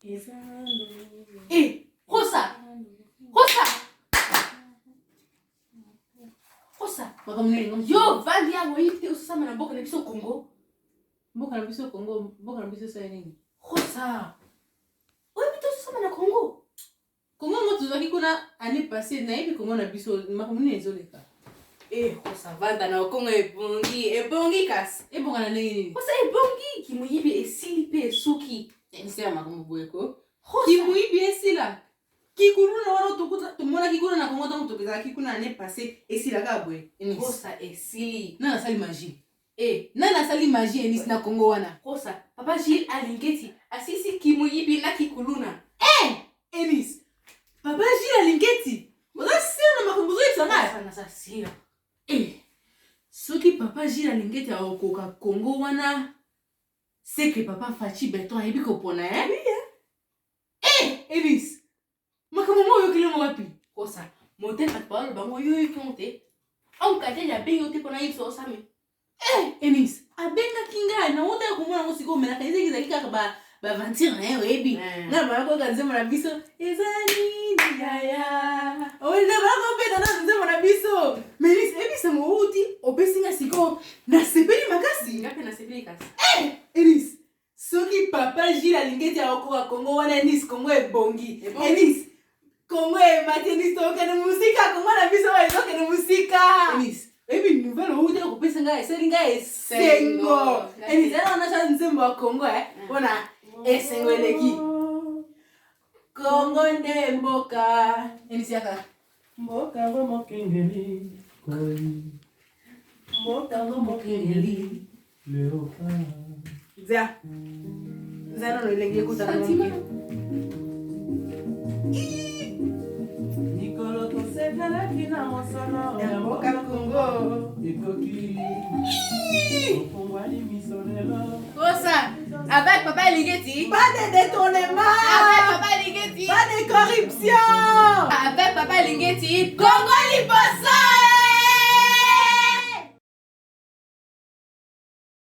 Eh, Rosa! Rosa! Rosa! Makambo nini? Yo vandi awa oyebi te ososama na mboka na biso Congo. Mboka na biso Congo, mboka na biso esali nini? Rosa! Oyebi te ososama na Congo. Congo ngo tozalaki kuna année passée, nayebi Congo na biso makambo nini ezoleka? Eh, Rosa vanda na Congo ebongi, ebongi kasi. Ebonga na ndenge nini? Rosa ebongi, kimoyibi esili mpe esuki. Esila makambo boye ko. Rosa! Kimoyibi esila. Kikuluna wana tokuta tomonaki kuna na Congo ntango tokezalaki kuna année passée esila kaka boye. Enis. Rosa esili. Nani asali magie? Eh, Nani asali magie Enis na Congo wana? Rosa, papa Gilles Alingeti asisi kimoyibi na kikuluna. Enis. Papa Gilles Alingeti. Oza sio na makambo ozoyebisa ngai? Rosa naza sire. Eh, soki papa Gilles Alingeti akokoka Congo wana c'est que papa Fatshi Beton ayebi kopona eh? Oui, Eh, Enis. Makambo ngo oyokeli yango wapi? Rosa, modèle bato baloba bango yo yoki yango te. Onkateli abengi yo te mpona yebisa osami. Eh, Enis, abengaki ngai nautaki komona yango sikoyo omelaka ezaki ezalaki kaka ba baaventure na ye oyebi ngai baya koyoka nzembo na biso eza nini yaya oye baya kobeta na nzembo na biso mais Enis ebisa ngo outi opesi ngai sikoyo nasepeli makasi. Nga mpe nasepeli kasi. Enis, soki papa Gilles Alingeti akokoka Congo wana Enis, Congo ebongi. Ebongi. Enis, Congo emati Enis, tokende mosika, Congo na biso oyo ezokende mosika. Enis, oyebi nouvelle outi kopesa ngai esali ngai esengo. Enis, wana wana nzembo ya Congo eh, mpona esengo eleki. Congo nde mboka. Enis yaka. Mboka ngo mokengeli koi mboka ngo Mokengeli. léopard. Zia. Zia nono elengi ekutana na Sentiment. moke. Mikolo tosekelaki na mosolo Ya mboka Congo. ekoki ofungwani miso lelo. Rosa, avec papa Alingeti. Pas de détournement. Avec papa Alingeti. Pas de corruption. Avec papa